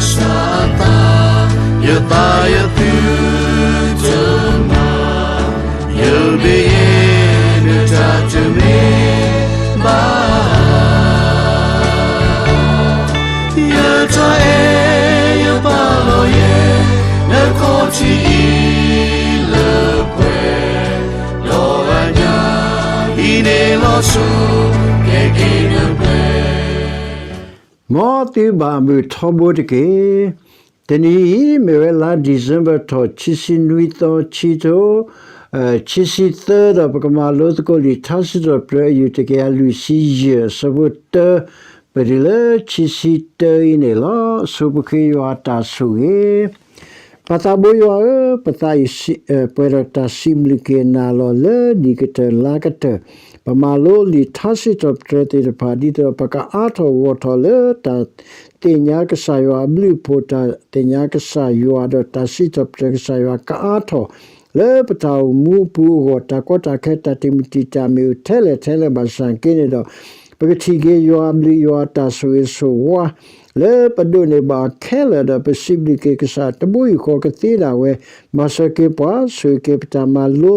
စၢ်အသး, ယသးယသုတမၤ, ယဘ့ယတၢ်တမ့ၢ်ဘၣ်. ယတၢ်အဲၣ်ယပာ်လီၤယဲ, နခီၣ်ထံးအံၤလၢပှဲၤ, ဒီးအညၣ်အံၤန့ၣ်လီၤစိၤ, ကဲက့ၤနပှဲၤ မ်သုဘၣ်မုာ်ထီဘိတက့ၢ်. တနံၤအံၤ မ့ၢ်ဝဲလါ December ထီၣ် ခံဆံနွံသီ ခံထိ ခံဆံသၢ ဒီးပကမၤလိသကိးလံာ်ထါစံးထီၣ်ပတြၢၤ အယုၢ်တကယၤလွံၢ်ဆံယဲၢ် အဆၢဖိတၢ ပတုၤလၢခံဆံတၢအံၤန့ၣ်လီၤ. ဆိပဃ့ယွၤအတၢ်ဆိၣ်ဂ့ၤ ပၢ်သးဘိယွၤဧၢ, ပသးအံၤ ပှဲၤဒီးတၢ်စံးဘျုးက့ၤနၤလီၤ လၢနံၣ်ကတၢၢ်လါကတၢၢ် ပမၤလိလံာ်ထါစံးထီၣ်ပတြၢၤသ့ၣ်တဖၣ် ဒ်သိးပကအါထီၣ်ဂီၢ်ထီၣ်လၢတၢ်သ့ၣ်ညါကစၢ်ယွၤအဘျုးအဖှိၣ် တၢ်သ့ၣ်ညါကစၢ်ယွၤ ဒီးတၢ်စံးထီၣ်ပတြၢၤကစၢ်ယွၤကအါထီၣ် လၢပတၢ်အိၣ်မူအပူၤအဂီၢ် တၢ်ကီတၢ်ခဲ တၢ်တံာ်မုၢ်တံာ်တာ်မ့ၢ်အိၣ်ထဲလဲၣ်ထဲလဲၣ် ဘၣ်ဆၣ်က့န့ၣ်ဒီး ပကထံၣ်က့ၤယွၤအဘျုး ယွၤအတၢ်ဆိၣ်ဂ့ၤဆိၣ်ဝါ လၢပဒိးန့ၢ်ဘၣ်အီၤခဲလၢာ်ဒီး ပစံးဘျုးက့ၤကစၢ် တဘိယူၢ်ဃီကသ့ဒၣ်ဝဲ မၤစၢၤက့ၤပှၤ ဆိၣ်ဂ့ၤက့ၤပတၢ်မၤလိ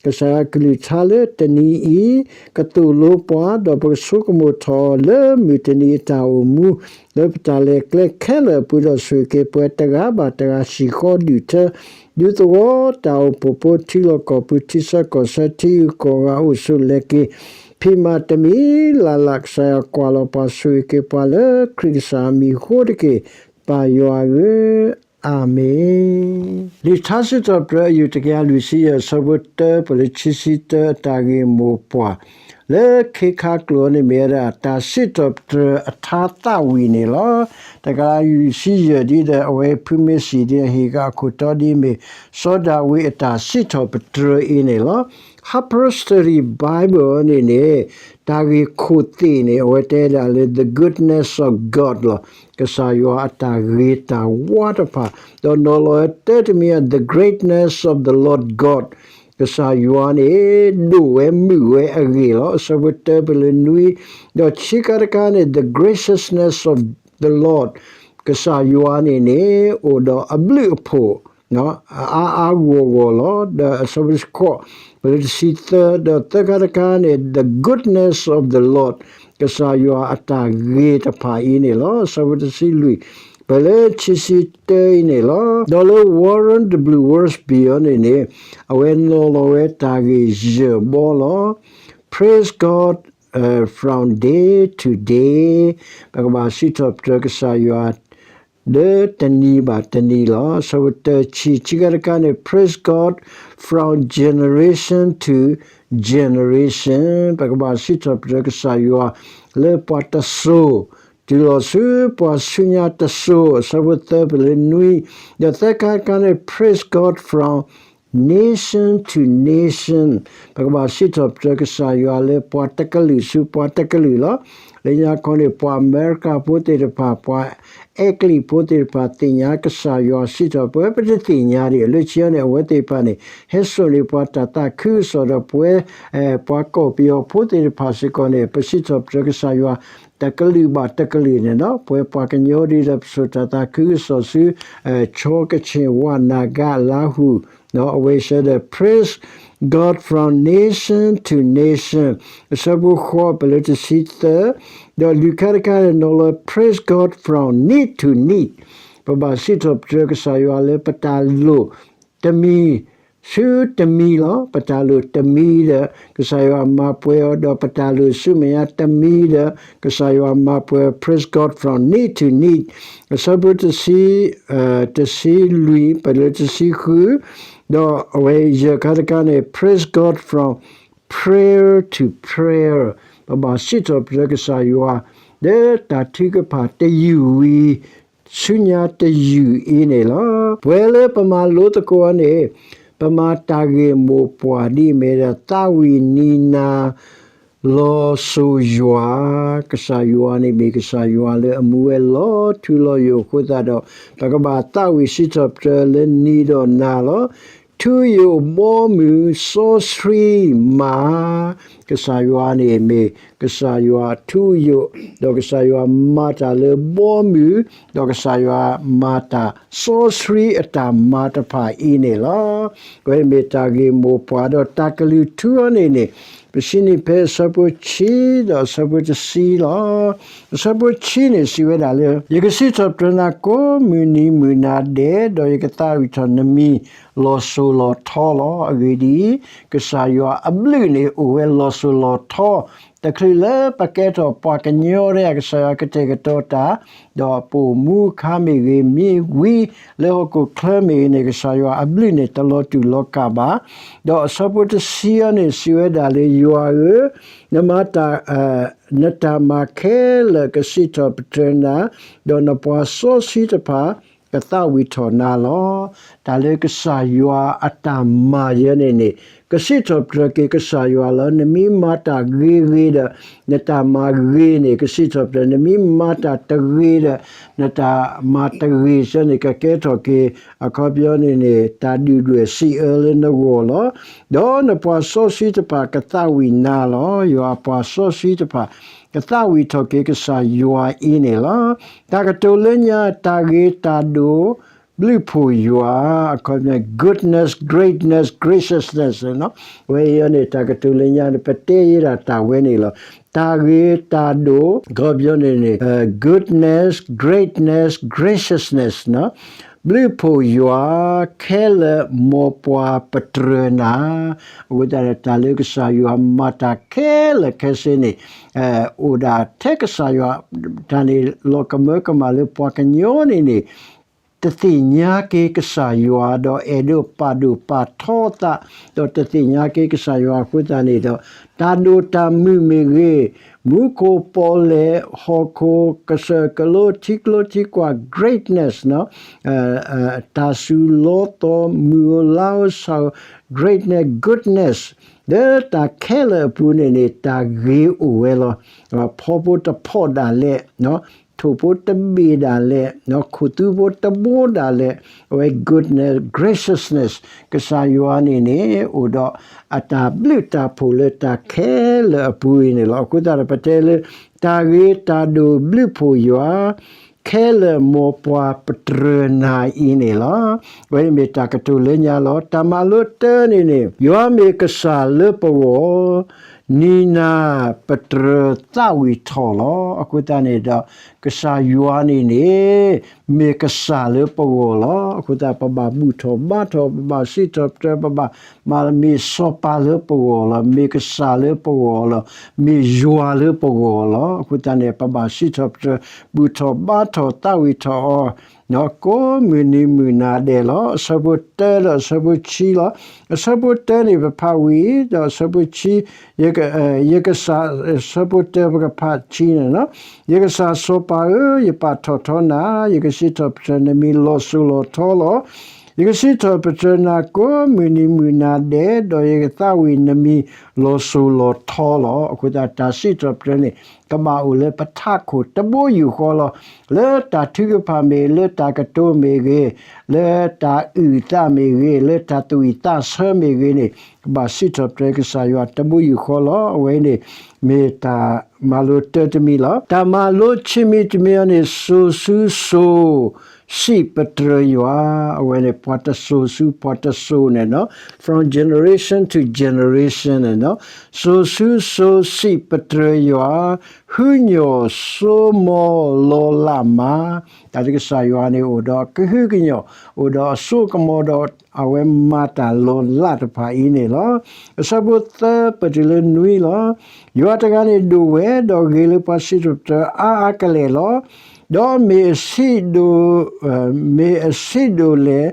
ကစၢ်ယွၤအကလုၢ်ကထါလၢတနံၤအံၤ ကသိၣ်လိပှၤ ဒီးပကဆိကမိၣ်ထီၣ်အီၤလၢမုၢ်တနံၤအတၢ်အိၣ်မူ လၢပတၢ်လဲၤကျဲခဲလၢာ်အပူၤ ဒီးဆိၣ်ဂ့ၤက့ၤပှၤတဂၤဘၣ်တဂၤ ဟံၣ်ဃီဒုၣ်ထၢ ဒူသဝီ တၢ်အိၣ်ဖှိၣ်ဖိ ထံလီၢ်ကီၢ်ပူၤ ထံဆၢကီၢ်ဆၢ ထံဂုၤကီၢ်ဂၤ အိၣ်ဆူၣ်လဲၤက့ၤ ဖံးမၤတမံၤလၢ်လၢ် ကစၢ်ယွၤကွၢ်လီၤပှၤ ဆိၣ်ဂ့ၤက့ၤပှၤလၢခရံာ်ကစၢ်အမံၤအဃိတက့ၢ်. ပၢ်ယွၤဧၢ, အၤမ့ၣ်. လံာ်ထါစံးထီၣ်ပတြၢၤ အယုၢ်တကယၤလွံၢ်ဆံယဲၢ် အဆၢဖိတၢ ပတုၤလၢခံဆံတၢ အတၢ်ဂ့ၢ်မိၢ်ပှၢ် လၢခ့ခါကျိာ်န့ၣ်မ့ၢ်ဝဲဒၣ် တၢ်စံးထီၣ်ပတြၢၤအထါသးဝံၣ်န့ၣ်လီၤ. တကယၤလွံၢ်ဆံယဲၢ်ဒ်ဒီး အဝဲဖုမ့ၢ်စံၣ်ဒ် ဟ့ၣ်ဃာ်အခိၣ်တီဒ်အမ့ၢ် စီၤဒၤဝံးအတၢ်စံးထီၣ်ပတြၢၤအံၤန့ၣ်လီၤ. Harper's Study Bible န့ၣ်န့ၣ် တၢ်ဂ့ၢ်ခိၣ်သ့ၣ်န့ၣ် အဝဲတဲဒၣ်လၢ The Goodness of God လီၤ. ကစၢ်ယွၤအတၢ်ဂ့ၤတၢ်ဝါတဖၣ်, ဒီးနီၤလီၤဝဲတၢတမံၤ The Greatness of the Lord God, ကစၢ်ယွၤန့ၣ် ဒိၣ်ဝဲမုာ်ဝဲအဂ့ၢ်လီၤ. အဆၢဖိတၢ ပတုၤလၢနွံ, ဒီးဆံးခါတခါန့ၣ် The graciousness of the Lord, ကစၢ်ယွၤန့ၣ်န့ၣ် အိၣ်ဒီးအဘျုးအဖှိၣ် အါအါဂီၢ်ဂီၢ်လီၤ. ဒီးအဆၢဖိတဆံဃိး ပတုၤလၢတဆံသၢ, ဒီးသၢခါတခါန့ၣ် The goodness of the Lord, ကစၢ်ယွၤအတၢ်ဂ့ၤတဖၣ်အံၤန့ၣ်လီၤ. အဆၢဖိတဆံလွံၢ် ပတုၤလၢခံဆံတၢအံၤန့ၣ်လီၤ. ဒီးလၢ Warren W. Wiersbe အံၤန့ၣ်န့ၣ် အဝဲနီၤလီၤဝဲတၢ်ဂ့ၢ်ယဲၢ်ဘီလီၤ. Praise God, uh, from day to day, ပကဘၣ်စံးထီၣ်ပတြၢၤကစၢ်ယွၤ လၢတနံၤဘၣ်တနံၤလီၤ. အဆၢဖိတဆံ ဆံးခါတခါန့ၣ် Praise God from generation to generation, ပကဘၣ်စံးထီၣ်ပတြၢၤကစၢ်ယွၤ လၢပှၤတစိၤ တုၤလီၤဆူပှၤဆူညါတစိၤ, အဆၢဖိသၢ ပတုၤလၢနွံ, ဒီးသၢခါတခါန့ၣ် Praise God from nation to nation, ပကဘၣ်စံးထီၣ်ပတြၢၤကစၢ်ယွၤလၢပှၤတကလုာ်ဆူပှၤတကလုာ်လီၤ. လၢညါခီန့ၣ် ပှၤအမဲရကၤဖိသ့ၣ်တဖၣ် ပှၤအဲကလံးဖိသ့ၣ်တဖၣ် သ့ၣ်ညါကစၢ်ယွၤစံးထီၣ် ပဝဲပတသ့ၣ်ညါဒံး လၢခံန့ၣ် အဝဲသ့ၣ်တဖၣ်န့ၣ် ဟဲစိာ်န့ၢ်ပှၤတၢ်သးခုကစီၣ်ဒီးပဝဲ ပှၤကီၢ်ပယီၤဖိသ့ၣ်တဖၣ်စ့ၢ်ကီးန့ၣ် ပစံးထီၣ်ပတြၢၤကစၢ်ယွၤ တကလုာ်ဘၣ်တကလုာ်န့ၣ်လီၤ. ပဝဲပှၤကညီဒ်ဒီး ပစိာ်တၢ်သးခုကစီၣ်ဆူ ခၠ့ၣ်ကၠ့ၣ် ဝၣ် နၤဂၤ လါဟူ အဝဲစ့ၢ်ဒီး Praise God from nation to nation, အဆၢဖိဃိး ပတုၤလၢတဆံသၢ, ဒီးလွံၢ်ခါတခါန့ၣ် နီၤလီၤ Praise God from need to need, ပဘၣ်စံးထီၣ်ပတြၢၤကစၢ်ယွၤလၢပတၢ်လိၣ်တမံၤ ဆူတမံၤလီၤ. ပတၢ်လိၣ်တမံၤဒီး ကစၢ်ယွၤမၤပှဲၤအီၤ ဒီးပတၢ်လိၣ်ဆူမဲာ်ညါတမံၤဒီး ကစၢ်ယွၤမၤပှဲၤ Praise God from need to need, အဆၢဖိတဆံ တဆံလွံၢ် ပတုၤလၢတဆံဃု, ဒီးအဝဲယဲၢ်ခါတခါန့ၣ် Praise God from prayer to prayer, ပဘၣ်စံးထီၣ်ပတြၢၤကစၢ်ယွၤ လၢတၢ်ထုကဖၣ်တယုၢ်ဝံၤ ဆူညါတယုၢ်အံၤန့ၣ်လီၤ. ပဝဲလၢပမၤလိသကိးအီၤန့ၣ် ပမၤတၢ်ဂ့ၢ်မိၢ်ပှၢ်ဒ်အမ့ၢ်ဒီး သးဝံၣ်နံၤနၤ လီၤစိၤယွၤ, ကစၢ်ယွၤန့ၣ်မ့ၢ်ကစၢ်ယွၤလၢအမူဝဲလီၤထူလီၤယိာ်အဃိသတးဒီး ပကဘၣ်သးဝံၣ်စံးထီၣ်ပတြၢၤလၢနံၤဒီးနၤလီၤ. ထူယိာ်ဘီမုၢ်စီဆှံမး, ကစၢ်ယွၤန့ၣ်မ့ၢ်ကစၢ်ယွၤထူယိာ်, ဒီးကစၢ်ယွၤမၤတၢ်လၢဘီမုၢ်, ဒီးကစၢ်ယွၤမၤတၢ်စီဆှံအတၢ်မၤတဖၣ်အံၤန့ၣ်လီၤ. အဝဲမ့ၢ်တၢ်ဂ့ၢ်မိၢ်ပှၢ်ဒီးတၢ်ကလုၢ်ထူအံၤန့ၣ်န့ၣ်, ပစံးန့ၢ်ဖဲအဆၢဖိဆံဒီးအဆၢဖိတဆံလီၤ. အဆၢဖိဆံန့ၣ်စံးဝဲဒၣ်လၢ ယကစံးထီၣ်ပတြၢၤနၤကိးမုၢ်နံၤမုၢ်နၤဒဲး, ဒီးယကသးဝံၣ်ထီၣ်နမံၤလီၤစိၤလီၤထီလီၤ. အဂ့ၢ်ဒ်အံၤ, ကစၢ်ယွၤအဘျုးန့ၣ်အိၣ်ဝဲလီၤစိၤလီၤထီ, တချုးလၢပကဲထီၣ်ပှၤကညီတဂၤ ကစၢ်ယွၤကတဲာ်ကတီၤတၢ်, ဒီးပအိၣ်မူအခါမ့ၢ်ဂ့ၤ, မ့ၢ်ဝံလၢဟီၣ်ခိၣ်ချၢမ့ၢ်ဂ့ၤန့ၣ်, ကစၢ်ယွၤအဘျုးန့ၣ်တလီၤတူာ်လီၤကာ်ဘၣ်. ဒီးအဆၢဖိတဆံအံၤန့ၣ်စံးဝဲဒၣ်လၢ ယွၤဧၢ, နမၤတၢ် နတၢ်မၤခဲလၢာ်ကစံးထီၣ်ပတြၢၤနၤ, ဒီးနပှၤစီဆှံတဖၣ်ကသးဝံၣ်ထီၣ်နၤလီၤ. တၢ်လၢကစၢ်ယွၤအတၢ်မၤယဲန့ၣ်န့ၣ်, ကစံးထီၣ်ပတြၢၤက့ၤကစၢ်ယွၤလၢ နမ့ၢ်မၤတၢ်ဂ့ၤဂ့ၤဒီး နတၢ်မၤဂ့ၤန့ၣ် ကစံးထီၣ်ပတြၢၤ, နမ့ၢ်မၤတၢ်တဂ့ၤဒီး နတၢ်မၤတဂ့ၤစ့ၢ်န့ၣ် ကကဲထီၣ်က့ၤ အခီပညီန့ၣ်န့ၣ် တၢ်ဒုၣ်ဒွဲၣ်စံးအၢလၢနဂီၢ်လီၤ. ဒီးနပှၤစီဆှံတဖၣ်ကသးဝံၣ်နၤလီၤ. ယွၤအပှၤစီဆှံတဖၣ် ကသးဝံၣ်ထီၣ်က့ၤကစၢ်ယွၤအံၤန့ၣ်လီၤ. တၢ်ကတိၤလၢညါ တၢ်ဂ့ၤတၢ်ဒိၣ် ဘျုးဖှိၣ်ယွၤ, အခီပညီ goodness, greatness, graciousness အဝဲအံၤန့ၣ် တၢ်ကတိၤလၢညါန့ၣ် ပတဲယဲဒၣ်တၢ်ဝဲန့ၣ်လီၤ. တၢ်ဂ့ၤတၢ်ဒိၣ် အခီပညီန့ၣ်န့ၣ် goodness, greatness, graciousness ဘျုးဖှိၣ်ယွၤ ခဲလၢာ်မ်ပှၤပတြၢၤနၤ, အဃိသတးဒီး တၢ်လၢကစၢ်ယွၤမၤတၢ်ခဲလၢာ်ခဲဆ့န့ၣ် အိၣ်ဒၣ်ထဲကစၢ်ယွၤ တၢ်န့ၣ် လီၤကမၢကမၣ်လၢပှၤကညီန့ၣ်န့ၣ် တသ့ၣ်ညါက့ၤကစၢ်ယွၤ ဒီးအဲၣ်ဒိးပာ်ဒိၣ်ပာ်ထီအသး, ဒီးတသ့ၣ်ညါက့ၤကစၢ်ယွၤအဃိသတးန့ၣ်ဒီး တၢ်ဒိၣ်တၢ်မုၢ်မ့ၢ်ဂ့ၤ, မူခိၣ်ပီၣ်လဲၣ်, ဟီၣ်ခိၣ်ကစၢၢ်ကလိ ထံကျိထံကွၢ် greatness တၢ်စူၤလီသီ မုၢ်ဧိၤလါဧိၤဆၣ်ဧိၤ greatness, goodness လၢတၢ်ခဲလၢာ်အပူၤန့ၣ်န့ၣ် တၢ်ဂ့ၤအိၣ်ဝဲလီၤ. ဖီဖိတဖီဒၣ်လဲာ်, ထိၣ်ဖိတဘ့ၣ်ဒၣ်လဲာ်, ခိၣ်သူဖိတဘိဒၣ်လဲာ်, အဝဲ goodness, graciousness ကစၢ်ယွၤန့ၣ်န့ၣ် အိၣ်ဒီးအတၢ်ဘျုးတၢ်ဖှိၣ်လၢတၢ်ခဲလၢာ်အပူၤအံၤန့ၣ်လီၤ. အဃိသတးဒီး ပတဲလၢ တၢ်ဂ့ၤတၢ်ဒိၣ်ဘျုးဖှိၣ်ယွၤ ခဲလၢာ်မ်ပှၤပတြၢၤနၤအံၤန့ၣ်လီၤ. အဝဲမ့ၢ်တၢ်ကတိၤလၢညါလီၤ. တၢ်မၤလိတၢန့ၣ်န့ၣ် ယွၤမ့ၢ်ကစၢ်လၢပဂီၢ်, နံၤနၤပတြၢၤသးဝံၣ်ထီၣ်လီၤ. အဃိသတးန့ၣ်ဒီး ကစၢ်ယွၤန့ၣ်န့ၣ် မ့ၢ်ကစၢ်လၢပဂီၢ်လီၤ. အဃိသတး ပဘၣ်ဘူၣ်ထီၣ်ဘါထီၣ်, ပဘၣ်စံးထီၣ်ပတြၢၤ, ပဘၣ်မၤလၢ မ့ၢ်စီၤပၤလၢပဂီၢ်လီၤ, မ့ၢ်ကစၢ်လၢပဂီၢ်လီၤ, မ့ၢ်ယွၤလၢပဂီၢ်လီၤ. အဃိသတးန့ၣ် ပဘၣ်စံးထီၣ်ပတြၢၤ, ဘူၣ်ထီၣ်ဘါထီၣ်, သးဝံၣ်ထီၣ်အီၤ ကိးမုၢ်နံၤမုၢ်နၤဒဲးလီၤ. အဆၢဖိတၢဒီးအဆၢဖိဆံလီၤ. အဆၢဖိတၢန့ၣ် ပဖးဝံၤဒီး အဆၢဖိဆံ, ယက, ယကစၢ်, အဆၢဖိတၢ ပကဖးဆံန့ၣ်လီၤ. ယကစၢ်စီၤပၤဧၢ, ယပာ်ထီၣ်ထီနၤ, ယကစံးထီၣ်ပတြၢၤနမံၤလီၤစိၤလီၤထီလီၤ. ယကစံးထီၣ်ပတြၢၤနၤကိးမုၢ်နံၤမုၢ်နၤဒဲး, ဒီးယကသးဝံၣ်နမံၤလီၤစိၤလီၤထီလီၤ. အဃိသတး တၢ်စံးထီၣ်ပတြၢၤန့ၣ် ကဘၣ်အိၣ်လၢပထးခိၣ်တဘိယူၢ်ဃီလီၤ. လၢတၢ်ထုကဖၣ်မ့ၢ်, လၢတၢ်ကတိၤမ့ၢ်ဂ့ၤ, လၢတၢ်အုၣ်အသးမ့ၢ်ဂ့ၤ, လၢတၢ်သူၣ်ဝံၣ်သးဆၢမ့ၢ်ဂ့ၤန့ၣ် ကဘၣ်စံးထီၣ်ပတြၢၤကစၢ်ယွၤတဘိယူၢ်ဃီလီၤ. အဝဲန့ၣ် မ့ၢ်တၢ်မၤလိတၢတမံၤလီၤ. တၢ်မၤလိဆံးမံၤတမံၤအံၤန့ၣ် စိာ်ဆူစိာ် စံးပတြၢၤယွၤ, အဝဲန့ၣ် ပှၤတစိၤဆူပှၤတစိၤန့ၣ်လီၤ. From generation to generationန့ၣ်လီၤ. စိာ်ဆူစိာ်စံးပတြၢၤယွၤ, ဟုညိးစိမိၤလီၤလးမး. တၢ်လၢကစၢ်ယွၤန့ၣ် အိၣ်ဒီးကဟုကညီၢ်, အိၣ်ဒီးအစိကမီၤဒီး အဝဲမၤတၢ်လီၤလးတဖၣ်အံၤန့ၣ်လီၤ. အဆၢဖိသၢပတုၤလၢနွံလီၤ. ယွၤတဂၤန့ၣ်ဒိၣ်ဝဲ, ဒီးဂ့ၤလၢပှၤစံးထီၣ်ပတြၢၤအါအါကလဲာ်လီၤ. ဒီးမ့ၢ်အဆံးဒိၣ်, မ့ၢ်အဆံးဒိၣ်လဲၣ်,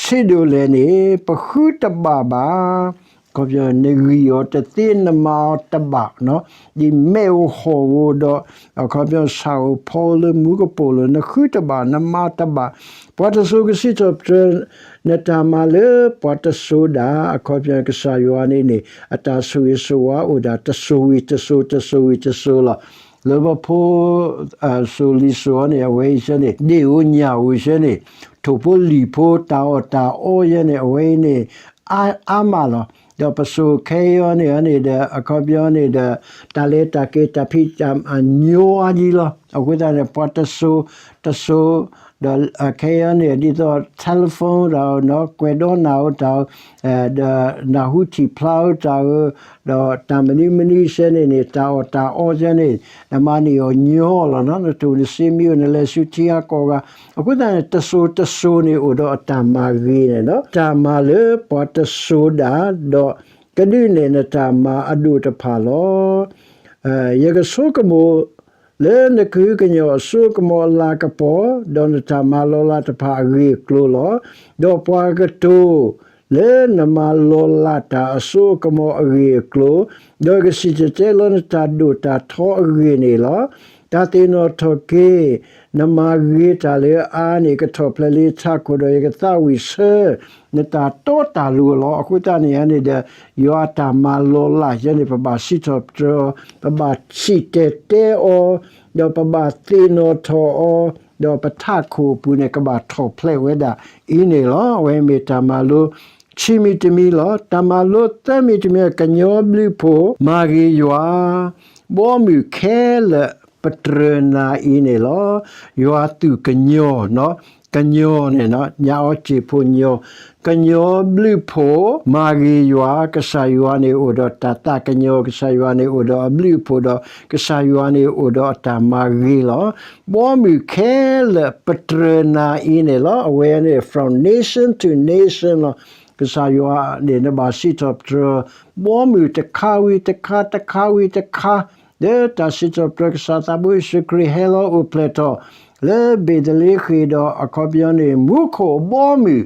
ဆံးဒိၣ်လဲၣ်န့ၣ် ပဃုတဘၣ်ဘၣ်. အခီပညီ နဂံၢ်အီၤတသ့, နမၤအီၤတဘၣ်, ဒ်မဲးဧိၤဟီၣ်ဧိၤဒီး အခီပညီ ဆၣ်ဧိၤဖီဧိၤလၢမူကပိာ်လိၤ နဃုတဘၣ်, နမၤတဘၣ်. ပှၤတစိၤကစံးထီၣ်ပတြၢၤ နတၢ်မၤလၢပှၤတစိၤဒၣ်, အခီပညီ ကစၢ်ယွၤန့ၣ်န့ၣ် အတၢ်ဆိၣ်ဂ့ၤဆိၣ်ဝါအိၣ်ဒၣ်တစိၤဝံၤတစိၤ တစိၤဝံၤတစိၤလီၤ. လၢပဖိ စိၤလံၤစိၤအီၤန့ၣ် အဝဲအံၤဆၢန့ၣ် ဒ့ၣ်ဧိၤညၣ်ဧိၤဆၢန့ၣ် ထိၣ်ဖိလံၣ်ဖိ တၢ်အီၣ်တၢ်အီယဲန့ၣ် အဝဲအံၤန့ၣ် အါမးလီၤ. ဒီးပစိၤခဲအံၤအီၤန့ၣ်န့ၣ်ဒီး အခီပညီန့ၣ်ဒီး တၢ်လဲၤတၢ်က့ၤတၢ်ဖံးတၢ်မၤညီအါဒံးလီၤ. အဃိသတးန့ၣ် ပှၤတစိၤတစိၤ ဒီးခဲအံၤအီၤန့ၣ် ဒ်သိး telephone တၢ်ဧိၤ ကွဲးဒီးနၢ်ဧိၤတၢ်ဧိၤ ဒီးနၢ်ဟူထံၣ်ဖျါဧိၤတၢ်ဧိၤ ဒီးတၢ်မနုၤမနုၤစဲန့ၣ်န့ၣ် တၢ်အီၣ်တၢ်အီစဲန့ၣ် နမၤန့ၢ်အီၤညီလီၤနီၤ. နတိၢ်နစ့မ့ၢ်အိၣ် နလဲၤဆူထံဂၤကီၢ်ဂၤ အဃိသတးန့ၣ် တစိၤတစိၤန့ၣ်အိၣ်ဒီးအတၢ်မၤဂ့ၤန့ၣ်ဒီး တၢ်မၤလၢပှၤတစိၤဒၣ် ဒီးကဒုးနဲၣ်နတၢ်မၤအဒိၣ်တဖၣ်လီၤ. ယကဆိကမိၣ်လၢနကဟုကညီၢ်အစိအကမီၤအလၤကပီၤ, ဒီးနတၢ်မၤလီၤလးတဖၣ်အဂ့ၢ်အကျိၤလီၤ. ဒီးပှၤကတိၤလၢနမၤလီၤလးတၢ်အစိအကမီၤအဂ့ၢ်အကျိၤ, ဒီးကစံၣ်တဲၤတဲလီၤနတၢ်ဒိၣ်တၢ်ထီအဂ့ၢ်န့ၣ်လီၤ. တၢ်သ့ၣ်နီၣ်ထီၣ်က့ၤ နမၤဂ့ၤတၢ်လၢအအါန့ၣ် ကထီၣ်ဖျဲးလၢယထးခိၣ်ဒီးယကသးဝံၣ်ဆၢ နတၢ်တီတၢ်လိၤလီၤ. အဃိသတးန့ၣ်န့ၣ်ဒီး ယွၤအတၢ်မၤလီၤလးယဲန့ၣ် ပဘၣ်စံးထီၣ်ပတြၢၤအီၤ, ပဘၣ်စံၣ်တဲၤတဲအီၤ, ဒီးပဘၣ်သ့ၣ်နီၣ်ထီၣ်အီၤ, ဒီးပထးခိၣ်အပူၤန့ၣ် ကဘၣ်ထီၣ်ဖျဲးဝဲဒၣ်အံၤန့ၣ်လီၤ. အဝဲမ့ၢ်တၢ်မၤလိခံမံၤတမံၤလီၤ. တၢ်မၤလိသၢမံၤတမံၤ ကညီဘျုးဖှိၣ်မၤဂ့ၤယွၤ ဘီမုၢ်ခဲလၢာ်ပတြၢၤနၤအံၤန့ၣ်လီၤ. ယွၤသူၣ်ကညီၤ, ကညီၤန့ၣ် ညါအီစ့ၣ်ဖိညီ, ကညီဘျုးဖှိၣ်မၤဂ့ၤယွၤ, ကစၢ်ယွၤန့ၣ်အိၣ်ဒီးတၢ်သးကညီၤ, ကစၢ်ယွၤန့ၣ်အိၣ်ဒီးအဘျုးအဖှိၣ်ဒီး ကစၢ်ယွၤန့ၣ်အိၣ်ဒီးအတၢ်မၤဂ့ၤလီၤ. ဘီမုၢ်ခဲလၢာ်ပတြၢၤနၤအံၤန့ၣ်လီၤ. အဝဲန့ၣ် from nation to nation လီၤ. ကစၢ်ယွၤန့ၣ် နဘၣ်စံးထီၣ်ပတြၢၤ ဘီမုၢ်တခါဝံၤတခါ တခါဝံၤတခါ လၢတၢ်စံးထီၣ်ပတြၢၤကစၢ်သးဘိယ့ၣ်ၡူးခရံာ်ဟဲလီၤအိၣ်ဖျဲၣ်ထီၣ် လၢဘ့းသလ့ဃ့ၣ်ဒီးအခီပညီန့ၣ် မူခိၣ်အဘီအမုၢ်,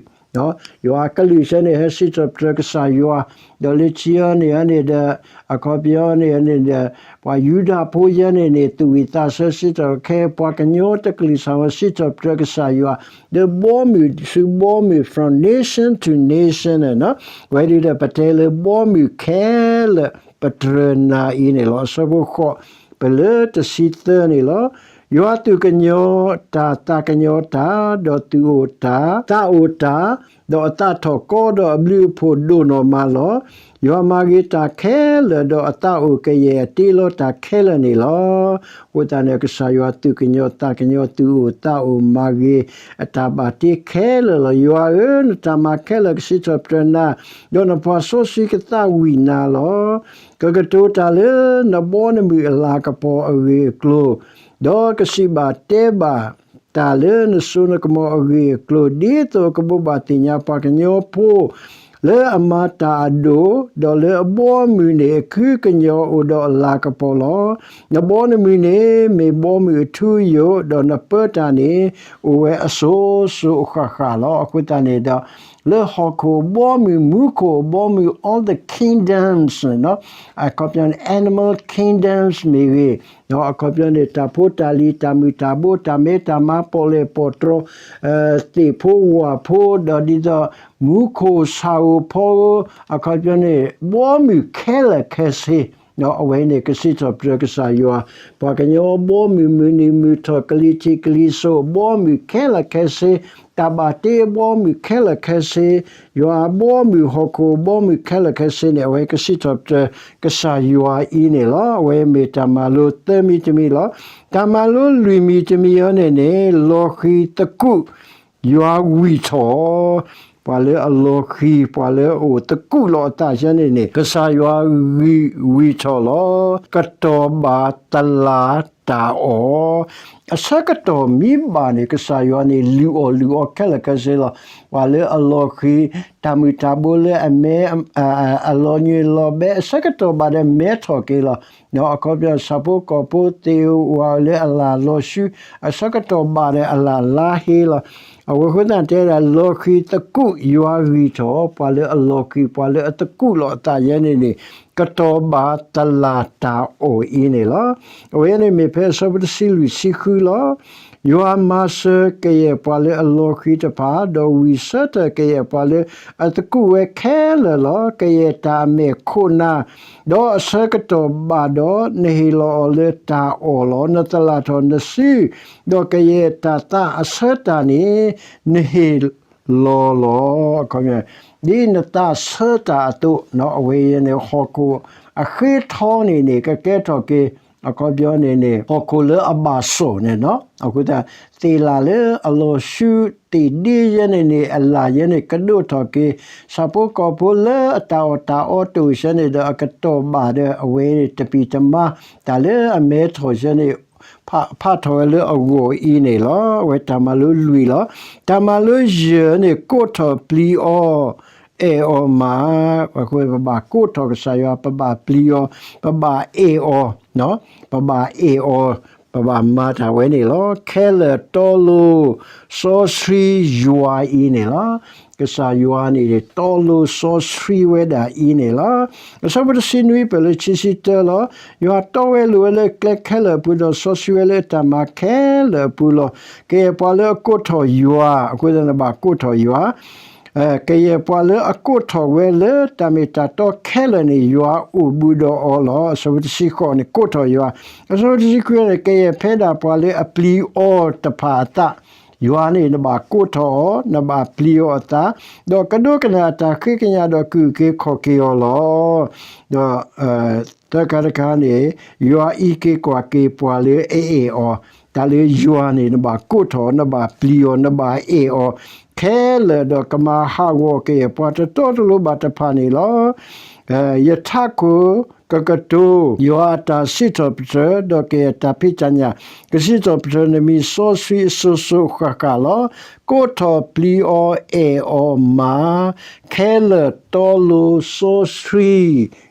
ယွၤကလုၢ်စဲန့ၣ် ဟဲစံးထီၣ်ပတြၢၤကစၢ်ယွၤ, ဒီးလၢခံအီၤန့ၣ်န့ၣ်ဒီး အခီပညီန့ၣ်န့ၣ်ဒီး ပှၤယူဒၤဖိယဲန့ၣ်န့ၣ် သူၣ်ဝံၣ်သးဆၢစံးထီၣ်ခဲ ပှၤကညီတကလုာ်စၢ်ဝဲစံးထီၣ်ပတြၢၤကစၢ်ယွၤ, ဒီးဘီမုၢ်ဆူဘီမုၢ် from nation to nation န့ၣ်, ဝဲဒၣ်ဒီးပတဲလၢဘီမုၢ်ခဲလၢာ် ပတြၢၤနၤအံၤန့ၣ်လီၤ. အဆၢဖိဃိး ပလၢတဆံသၢန့ၣ်လီၤ. ယွၤသူၣ်ကညီၤတၢ်သးကညီၤတၢ်, ဒီးသူၣ်အိၣ်တၢ်သးအိၣ်တၢ်, ဒီးအသးထီၣ်ကီဒီးအဘျုးအဖှိၣ်ဒိၣ်နီၢ်မးလီၤ. ယွၤမၤဂ့ၤတၢ်ခဲလၢာ်, ဒီးအသးအိၣ်ကယဲၢ်အတ့လီၤတၢ်ခဲလၢာ်န့ၣ်လီၤ. အဃိသတးန့ၣ် ကစၢ်ယွၤသူၣ်ကညီၤသးကညီၤ သူၣ်အိၣ်သးအိၣ်မၤဂ့ၤ အတၢ်ဘၣ်တ့ခဲလၢာ်လီၤ. ယွၤဧၢ, နတၢ်မၤခဲလၢာ်ကစံးထီၣ်ပတြၢၤနၤ, ဒီးနပှၤစီဆှံကသးဝံၣ်နၤလီၤ. ကကတိၤတၢ်လၢနဘီနမုၢ်အလၤကပီၤအဂ့ၢ်အကျိၤ, ဒီးကစံးဘၣ်တဲဘၣ်တၢ်လၢနစိနကမီၤအဂ့ၢ်အကျိၤ, ဒ်သိးကဘိးဘၣ်သ့ၣ်ညါပှၤကညီဖိ လၢအမၤတၢ်အဒိၣ်, ဒီးလၢအဘီအမုၢ်န့ၣ် အခုကညီၤအိၣ်ဒီးအလၤကပီၤလီၤ. နဘီနမုၢ်န့ၣ် မ့ၢ်ဘီမုၢ်အထူအယိာ်, ဒီးနပၢတၢ်န့ၣ် အိၣ်ဝဲအစိၤစိၤအဃၣ်ဃၣ်လီၤ. အဃိသတးန့ၣ်ဒီး လၢဟီၣ်ခိၣ်အဘီအမုၢ်, မူခိၣ်အဘီအမုၢ်, all the kingdoms န့ၣ်, အခီပညီန့ၣ် animal kingdoms မ့ၢ်ဂ့ၤ, အခီပညီန့ၣ် တၢ်ဖိတၢ်လံၤ, တၢ်မုၢ်တၢ်ဘိ, တၢ်မဲတၢ်မါ, ပီၣ်လဲၣ်ပီၣ်တြီၤ, သ့ၣ်ဖိဝၣ်ဖိ, ဒီးဒ်သိး မူခိၣ်ဆၣ်ဧိၤဖီဧိၤ, အခီပညီန့ၣ် ဘီမုၢ်ခဲလၢာ်ခဲဆ့ အဝဲန့ၣ်ကစံးထီၣ်ပတြၢၤကစၢ်ယွၤ, ပှၤကညီအဘီအမုၢ်, မုၢ်နံၤမုၢ်ထီၣ်, ကလံၤထံးကလံၤစိး, ဘီအမုၢ်ခဲလၢာ်ခဲဆ့, တၢ်ဘၣ်တ့အဘီအမုၢ်ခဲလၢာ်ခဲဆ့, ယွၤအဘီအမုၢ်, ဟီၣ်ခိၣ်အဘီအမုၢ်ခဲလၢာ်ခဲဆ့န့ၣ် အဝဲကစံးထီၣ်ပတြၢၤကစၢ်ယွၤအံၤန့ၣ်လီၤ. အဝဲမ့ၢ်တၢ်မၤလိသၢမံၤတမံၤလီၤ. တၢ်မၤလိလွံၢ်မံၤတမံၤအံၤန့ၣ်န့ၣ် လီၤဃံၤသကူး ယွၤဝံၢ်ထီၣ် ပှၤလၢအလီၤဃံၤ, ပှၤလၢအအိၣ်သကူးလီၤအသးယဲန့ၣ်န့ၣ် ကစၢ်ယွၤဂံၢ်ဝံၢ်ထီၣ်လီၤ. ကတီၢ်ဘၣ်တလၢ်တၢ်အီၣ်, အဆၢကတီၢ်မ့ၢ်ဘၣ်န့ၣ် ကစၢ်ယွၤန့ၣ် လုၢ်အီၣ်လုၢ်အီခဲလၢာ်ခဲဆ့လီၤ. ပှၤလၢအလီၤဃံၤ, တၢ်မုၢ်တၢ်ဘိလၢအမဲ, အလီၤညွံးလီၤဘဲ အဆၢကတီၢ်ဘၣ်ဒီးမဲထီၣ်က့ၤလီၤ. အခီပညီ ဆၣ်ဖိကီၢ်ဖိသ့ၣ်ဧိၤဝၣ်ဧိၤလၢအလၢ်လီၤဆူ, အဆၢကတီၢ်ဘၣ်ဒီးအလၢ်လါဟ့လီၤ. အဝဲအဃိသတးတဲဒၣ် လီၤဃံၤသကူး ယွၤဂံၢ်ထီၣ် ပှၤလၢအလီၤဃံၤ ပှၤလၢအသကူးလီၤအသးယဲန့ၣ်န့ၣ် ကတီၢ်ဘၣ်တလၢ်တၢ်အီၣ်အံၤန့ၣ်လီၤ. အဝဲန့ၣ်မ့ၢ်ဖဲအဆၢဖိတဆံလွံၢ်ဆံဃုလီၤ. ယွၤမၤစၢၤကယဲၢ်ပှၤလၢအလီၤဃံၤတဖၣ်, ဒီးဝံၢ်ဆၢထၢၣ်ကယဲၢ်ပှၤလၢအသကူးဝဲခဲလၢာ်လီၤ. ကယဲၢ်တၢ်အမဲာ်ခိၣ်နၢ်, ဒီးအဆၢကတီၢ်ဘၣ်ဒီး နဟ့ၣ်လီၤအီၤလၢတၢ်အီၣ်လီၤ. နသလၣ်ထီၣ်နစု, ဒီးကယဲၢ်တၢ်သးအဆၢတၢ်န့ၣ် နဟ့ၣ် လီၤလီၤ. အခီပညီ ဒ်နသးဆၢတၢ်အသိး အဝဲအံၤန့ၣ် ဟီၣ်ခိၣ်အဃ့ထီန့ၣ်န့ၣ် ကကဲထီၣ်က့ၤ အခီပညီန့ၣ်န့ၣ် ဟီၣ်ခိၣ်လၢအဘၣ်စိာ်န့ၣ်လီၤ. အဃိသတး သ့ၣ်လၣ်လၢအလီၤဆူသ့ၣ်ဒ့ယဲန့ၣ်န့ၣ် အလၣ်ယဲန့ၣ် ကဒိၣ်ထီၣ်က့ၤ ဆၣ်ဖိကီၢ်ဖိလၢအတၢ်အီၣ်တၢ်အီတအိၣ်ယဲန့ၣ်ဒီး အကတီၢ်ဘၣ်ဒီး အဝဲန့ၣ်တပံၢ်တမါ တၢ်လၢအမဲထီၣ်ယဲန့ၣ် ဖးထီၣ်ဝဲလၢအဂီၢ်အံၤန့ၣ်လီၤ. အဝဲတၢ်မၤလိလွံၢ်လီၤ. တၢ်မၤလိယဲၢ်န့ၣ် ကိးထီၣ်ပျံၤအီၤ အဲၣ်အီၤမး. အဃိပဘၣ်ကိးထီၣ်ကစၢ်ယွၤ, ပဘၣ်ပျံၤအီၤ, ပဘၣ်အဲၣ်အီၤ, ပဘၣ်အဲၣ်အီၤ, ပဘၣ်မၤတၢ်ဝဲန့ၣ်လီၤ. ခဲလၢာ်တီလိၤစီဆှံယွၤအံၤန့ၣ်လီၤ. ကစၢ်ယွၤန့ၣ် တီလိၤစီဆှံဝဲဒၣ်အံၤန့ၣ်လီၤ. အဆၢဖိတဆံနွံ ပၢၢ်လၢခံဆံတၢလီၤ. ယွၤတီဝဲလိၤဝဲလၢကျဲခဲလၢာ်အပူၤ ဒီးစီဆှံဝဲလၢအတၢ်မၤခဲလၢာ်အပူၤလီၤ. ကယဲၢ်ပှၤလၢအကိးထီၣ်ယွၤ, အဃိသတးနဘၣ်ကိးထီၣ်ယွၤ ကယဲၢ်ပှၤလၢအကိးထီၣ်ဝဲလၢတၢ်မ့ၢ်တၢ်တီခဲလၢာ်န့ၣ် ယွၤအိၣ်ဘူးဒီးအီၤလီၤ. အဆၢဖိတဆံဃိးန့ၣ် ကိးထီၣ်ယွၤ, အဆၢဖိတဆံခွံန့ၣ် ကယဲၢ်ဖဲဒၣ်ပှၤလၢအပျံၤအီၤတဖၣ်အသး, ယွၤန့ၣ်နဘၣ်ကိးထီၣ်အီၤ, နဘၣ်ပျံၤအီၤအသး, ဒီးကဒိကနၣ်အတၢ်ဃ့ကညးဒီးကအုၣ်က့ၤခီၣ်က့ၤအီၤလီၤ. ဒီး သၢခါတခါန့ၣ် ယွၤအံးက့ၤကွၢ်က့ၤပှၤလၢအအဲၣ်အီၤ, တၢ်လၢယွၤန့ၣ် နဘၣ်ကိးထီၣ်အီၤ, နဘၣ်ပျံၤအီၤ, နဘၣ်အဲၣ်အီၤ ခဲလၢာ်ဒီးကမၤဟးဂီၤက့ၤပှၤတတီတလိၤဘၣ်တဖၣ်န့ၣ်လီၤ. ယထးခိၣ်ကကတိၤ ယွၤအတၢ်စံးထီၣ်ပတြၢၤ ဒီးကယဲၢ်တၢ်ဖံးတၢ်ညၣ် ကစံးထီၣ်ပတြၢၤနမံၤစီဆှံအစိၤစိၤဃၣ်ဃၣ်လီၤ. ကိးထီၣ်ပျံၤအီၤအဲၣ်အီၤမး, ခဲလၢာ်တီလိၤစီဆှံ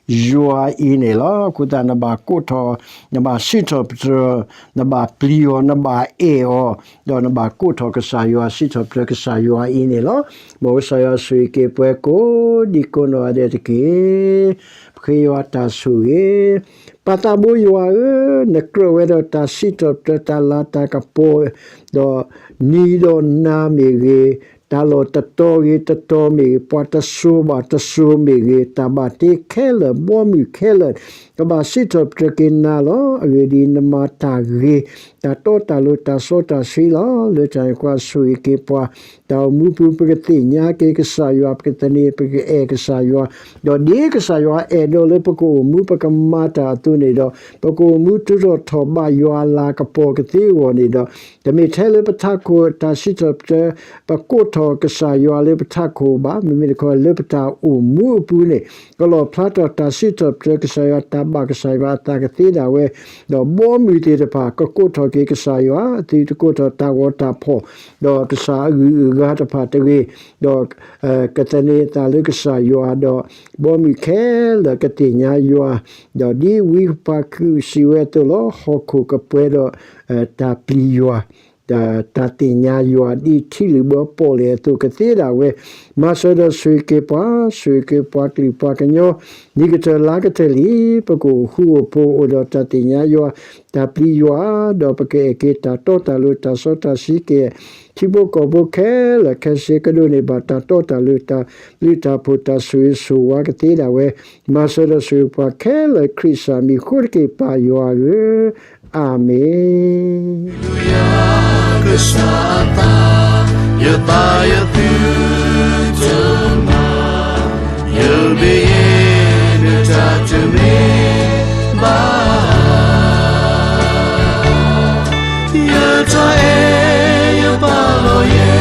ယွၤအံၤန့ၣ်လီၤ. အဃိသတးနဘၣ်ကိးထီၣ်, နဘၣ်စံးထီၣ်ပတြၢၤ, နဘၣ်ပျံၤအီၤ, နဘၣ်အဲၣ်အီၤ, ဒီးနဘၣ်ကိးထီၣ်ကစၢ်ယွၤ စံးထီၣ်ပတြၢၤကစၢ်ယွၤအံၤန့ၣ်လီၤ. မ်ကစၢ်ယွၤဆိၣ်ဂ့ၤက့ၤပှၤကိးဒံကိးနီၢ်ဂၤဒဲးတက့ၢ်. ပဃ့ယွၤတၢ်ဆိၣ်ဂ့ၤ ပၢ်သးဘိယွၤဧၢ, နကြၢးဝဲဒီးတၢ်စံးထီၣ်ပတြၢၤတၢ်လၤတၢ်ကပီၤ, ဒီးနံၤဒီးနၤမ့ၢ်ဂ့ၤ, တၢ်လီၢ်တတီၤဂ့ၤတတီၤမ့ၢ်ဂ့ၤ, ပှၤတစိၤဘၣ်တစိၤမ့ၢ်ဂ့ၤ, တၢ်ဘၣ်တ့ခဲလၢာ် ဘီမုၢ်ခဲလၢာ်, ကဘၣ်စံးထီၣ်ပတြၢၤက့ၤနၤလီၤ. အဂ့ၢ်ဒ်အံၤ, နမၤတၢ်ဂ့ၤ, တၢ်တီတၢ်လိၤ တၢ်စီတၢ်ဆှံလီၤ. လၢတၢ်န့ၣ်အဃိ ဆိၣ်ဂ့ၤက့ၤပှၤ တၢ်အိၣ်မူပူၤ ပကသ့ၣ်ညါက့ၤကစၢ်ယွၤ, ပကသန့ၤ ပကအဲၣ်ကစၢ်ယွၤ, ဒီးဒ်ကစၢ်ယွၤအဲၣ်ဒိးလၢပကအိၣ်မူ ပကမၤတၢ်အသိးန့ၣ်ဒီး ပကအိၣ်မူထုးထီၣ်ထီၣ်ဘးယွၤအလၤကပီၤကသ့အဂီၢ်န့ၣ်ဒီး တမ့ၢ်ထဲလၢပထးခိၣ်တၢ်စံးထီၣ်ပတြၢၤ ပကိးထီၣ်ကစၢ်ယွၤလၢပထးခိၣ်ဘၣ်, မ့မ့ၢ်တခီလၢပတၢ်အိၣ်မူအပူၤန့ၣ် ကလီၣ်ဖျါထီၣ်တၢ်စံးထီၣ်ပတြၢၤကစၢ်ယွၤ တၢ်ဘၣ်ကစၢ်ယွၤအသးကသ့ဒၣ်ဝဲ, ဒီးဘီမုၢ်သ့ၣ်တဖၣ် ကကိးထီၣ်က့ၤကစၢ်ယွၤ, သုတကိးထီၣ်တၢ်ဂီၤတၢ်ဖီၣ် ဒီးကစၢ်အဂုၤအဂၤတဖၣ်တဂ့ၤ, ဒီး ကသန့ၤအသးလၢကစၢ်ယွၤဒီး ဘီမုၢ်ခဲလၢာ်ကသ့ၣ်ညါယွၤ, ဒီးဒ်ဝံပှၤကူးစံးဝဲအသိးလီၤ, ဟီၣ်ခိၣ်ကပှဲၤဒီး တၢ်ပျံၤယွၤ, တၢ်သ့ၣ်ညါယွၤ ဒ်ထံလုၣ်ဘၢပီၣ်လဲၣ်အသိးကသ့ဒၣ်ဝဲ, မၤစၢၤဒီးဆိၣ်ဂ့ၤက့ၤပှၤ, ဆိၣ်ဂ့ၤက့ၤပှၤကလုာ်ပှၤကညီ, နံၣ်ကတၢၢ်လါကတၢၢ်လံ, ပကအိၣ်ဃူအိၣ်ဖိးအိၣ်ဒီးတၢ်သ့ၣ်ညါယွၤ, တၢ်ပျံၤယွၤ, ဒီးပကအဲၣ်က့ၤတၢ်တီတၢ်လိၤတၢ်စီတၢ်ဆှံက့ၤ ထံဖိကီၢ်ဖိခဲလၢာ်ခဲဆ့ကဒိးန့ၢ်ဘၣ်တၢ်တီတၢ်လိၤတၢ်ဘျုးတၢ်ဖှိၣ်တၢ်ဆိၣ်ဂ့ၤဆိၣ်ဝါကသ့ဒၣ်ဝဲ, မၤစၢၤဒီးဆိၣ်ဂ့ၤပှၤခဲလၢာ်ခရံာ်စၢ်မံၤဃိတက့ၢ်ပၢ်ယွၤဧၢ, အၤမ့ၣ်. ကစၢ်အသး, ယသးယသုတမၤ, ယမ့ၢ်ယဲ နတၢ်တမ့ၢ်ဘၣ် ယတၢ်အဲၣ်ယပာ်လီၤယဲ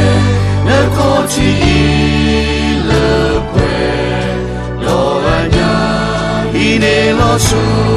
နခီၣ်ထံးအံၤလၢပှဲၤဒီးအညါ ဟံးန့ၢ်လီၤဆီ